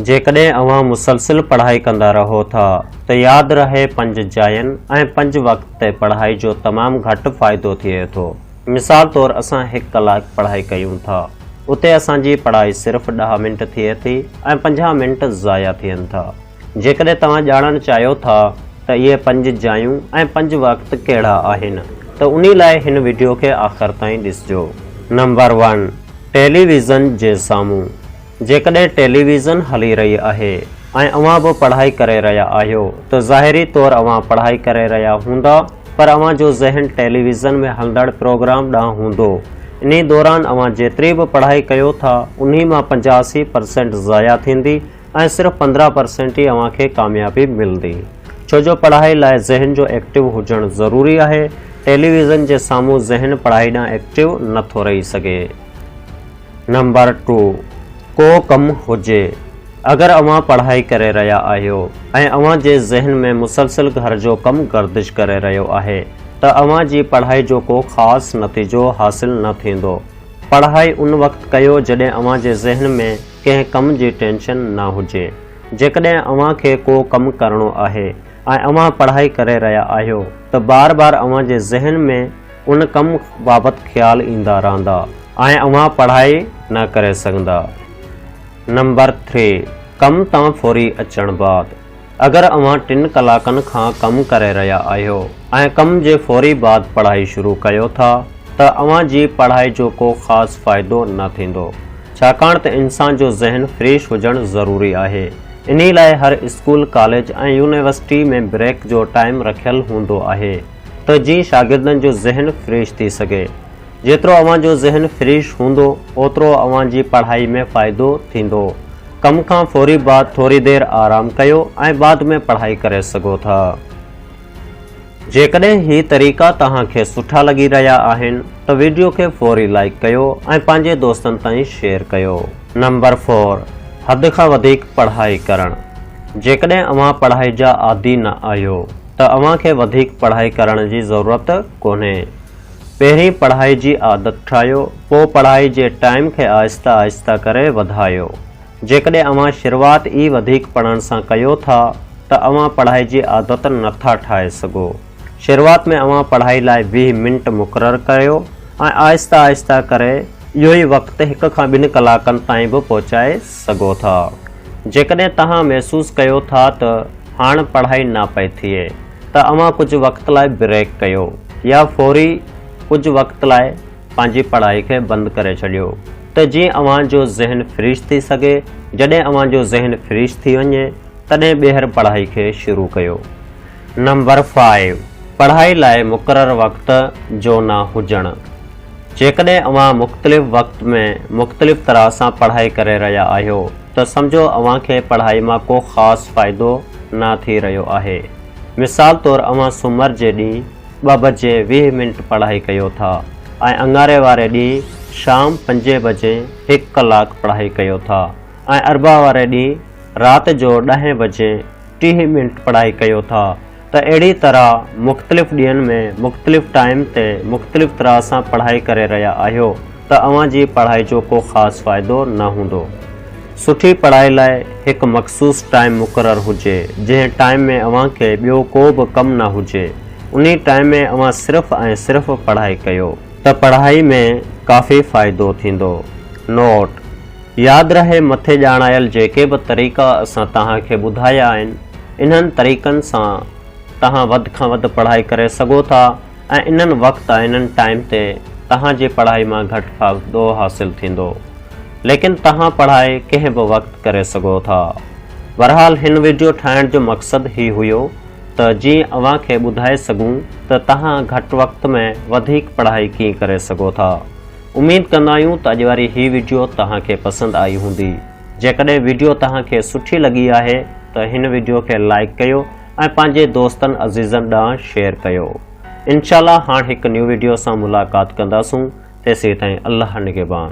جيڪڏهن اوهان مسلسل پڙهائي ڪندا رهو ٿا ته ياد رهي پنج جاين ۽ پنج وقت تي پڙهائي جو تمام گهٽ فائدو ٿئي ٿو. مثال طور اسان هڪ ڪلاڪ پڙهائي ڪيون ٿا اتي اسان جي پڙهائي صرف ڏهه منٽ ٿئي ٿي ۽ 50 منٽ ضايع ٿين ٿا. جيڪڏهن توهان ڄاڻڻ چاهيو ٿا ته اهي پنج جايون ۽ پنج وقت ڪهڙا آهن ته انهي لاء هن وڊيو کي آخر تائين ڏسجو. نمبر ون، ٽيليويزن جي سامهون. جيڪڏهن ٽيليويزن هلي رهي آهي ۽ اوهان به پڙهائي ڪري رهيا آهيو ته ظاهري طور اوهان پڙهائي ڪري رهيا هوندا پر اوهان جو ذهن ٽيليويزن ۾ هلندڙ پروگرام ڏانهن هوندو. انهي دوران اوهان جيتري به پڙهائي ڪيو ٿا انهي مان 85 پرسينٽ ضايع ٿيندي ۽ صرف 15 پرسينٽ ئي اوهان کي ڪاميابي ملندي. ڇو جو پڙهائي لاء ذهن جو ايڪٽو هجڻ ضروري آهي، ٽيليويزن جي سامهون ذهن پڙهائي ڏانهن ايڪٽو نٿو رهي سگهي. نمبر ٽو، ڪو ڪم هجي. اگر اوهان پڙهائي ڪري رهيا آهيو ۽ اوهان جي ذهن ۾ مسلسل گهر جو ڪم گردش ڪري رهيو آهي ته اوهان جي پڙهائي جو ڪو خاص نتيجو حاصل نه ٿيندو. پڙهائي ان وقت ڪيو جڏهن اوهان جي ذهن ۾ ڪنهن ڪم جي ٽينشن نه هجي. جيڪڏهن اوهان کي ڪو ڪم ڪرڻو آهي ۽ اوهان پڙهائي ڪري رهيا آهيو ته بار بار اوهان جي ذهن ۾ ان ڪم بابت خيال ايندا رهندا ۽ اوهان پڙهائي نه ڪري سگهندا. نمبر ٿري، ڪم تان فوري اچڻ بعد اگر اوهان ٽن ڪلاڪن کان ڪم ڪري رهيا آهيو ۽ ڪم جي فوري بعد پڙهائي شروع ڪيو ٿا ته اوهان جي پڙهائي جو ڪو خاص فائدو نه ٿيندو ڇاڪاڻ ته انسان جو ذهن فريش هجڻ ضروري آهي انهي لاء هر اسڪول، ڪاليج ۽ يونيورسٽي ۾ بريڪ جو ٽائيم رکيل هوندو آهي. ته جيئن شاگردن جو ذهن فريش ٿي سگهي. جيترو اوهان جو ذهن فريش هوندو اوترو اوهان جي پڙهائي ۾ فائدو ٿيندو. ڪم کان فوري بعد ٿوري دير آرام ڪيو ۽ بعد ۾ پڙهائي ڪري سگهو ٿا. جيڪڏهن هي طريقا توهان کي سٺا لڳي رهيا آهن ته ويڊيو کي فوري لائيڪ ڪيو ۽ پنهنجي دوستن تائين شيئر ڪيو. نمبر فور، حد کان وڌيڪ پڙهائي ڪرڻ. جيڪڏهن اوهان پڙهائي جا عادي نه آهيو. ته اوهان کي وڌيڪ پڙهائي ڪرڻ جي ضرورت ڪونهي. پهرين پڙهائي جي عادت ٺاهيو، پوء پڙهائي جي ٽائيم کي آهستي آهستي ڪري وڌايو. جيڪڏهن اوهان شروعات ئي وڌيڪ پڙهڻ سان ڪيو ٿا ته اوهان پڙهائي جي عادت نٿا ٺاهي سگهو. شروعات ۾ اوهان پڙهائي لاء 20 منٽ مقرر ڪريو ۽ آهستي آهستي ڪري اهو ئي وقت هڪ کان ٻن ڪلاڪن تائين به پهچائي سگهو ٿا. جيڪڏهن توهان محسوس ڪيو ٿا ته هاڻ پڙهائي نه پئي ٿئي ته اوهان ڪجهه وقت لاء بريڪ ڪيو يا فوري ڪجهه وقت لاء پنهنجي پڙهائي کي بند ڪري ڇڏيو ته جيئن اوهان جو ذهن فريش ٿي سگهي، جڏهن اوهان جو ذهن فريش ٿي وڃي تڏهن ٻيهر پڙهائي کي شروع ڪيو. نمبر فائيو، پڙهائي لاء مقرر وقت جو نه هجڻ. جيڪڏهن اوهان مختلف وقت ۾ مختلف طرح سان پڙهائي ڪري رهيا آهيو ته سمجهو اوهان کي پڙهائي مان ڪو خاص فائدو نه ٿي رهيو آهي. مثال طور اوهان سومر جي ڏينهن ٻه بجي 20 منٽ پڙهائي ڪيو ٿا ۽ اڱاري واري ڏينهن شام پنجين بجي هڪ ڪلاڪ پڙهائي ڪيو ٿا ۽ اربع واري ڏينهن رات جو ڏهين بجي 30 منٽ پڙهائي ڪيو ٿا ته اهڙي طرح مختلف ڏينهن ۾ مختلف ٽائيم تي مختلف طرح سان پڙهائي ڪري رهيا آهيو ته اوهان جي پڙهائي جو ڪو خاص فائدو نه هوندو. سٺي پڙهائي لاء هڪ مخصوص ٽائيم مقرر هجي جنهن ٽائيم ۾ اوهان کي ٻيو ڪو به ڪم نه هجي انهي ٽائيم ۾ اوهان صرف ۽ صرف پڙهائي ڪيو. ته پڙهائي ۾ ڪافي فائدو ٿيندو. نوٽ، ياد رهي مٿي ڄاڻايل جيڪي به طريقا اسان توهان کي ٻڌايا آهن انهن طريقن سان توهان وڌ کان وڌ پڙهائي ڪري سگهو ٿا ۽ انهن وقت ۽ انهن ٽائيم تي توهان جي پڙهائي مان گهٽ فائدو حاصل ٿيندو ليڪن توهان پڙهائي ڪنهن به وقت ڪري سگهو ٿا. بھرحال هن وڊيو ٺاهڻ جو مقصد هي هيو ته جيئن اوهان کي ٻڌائي سگهون ته توهان گهٽ وقت ۾ وڌيڪ پڙهائي ڪيئن ڪري سگهو ٿا. اميد ڪندا آهيون ته اڄ واري هي وڊيو توهان کي پسند آئي هوندي. جيڪڏهن وڊيو توهان کي سٺي لڳي آهي ته هن وڊيو کي لائيڪ ڪيو ۽ پنهنجي دوستن عزيزن ڏانهن شيئر ڪيو. انشاء الله هاڻ هڪ نيو وڊيو سان ملاقات ڪنداسون تيسيتائين الله نگهبان.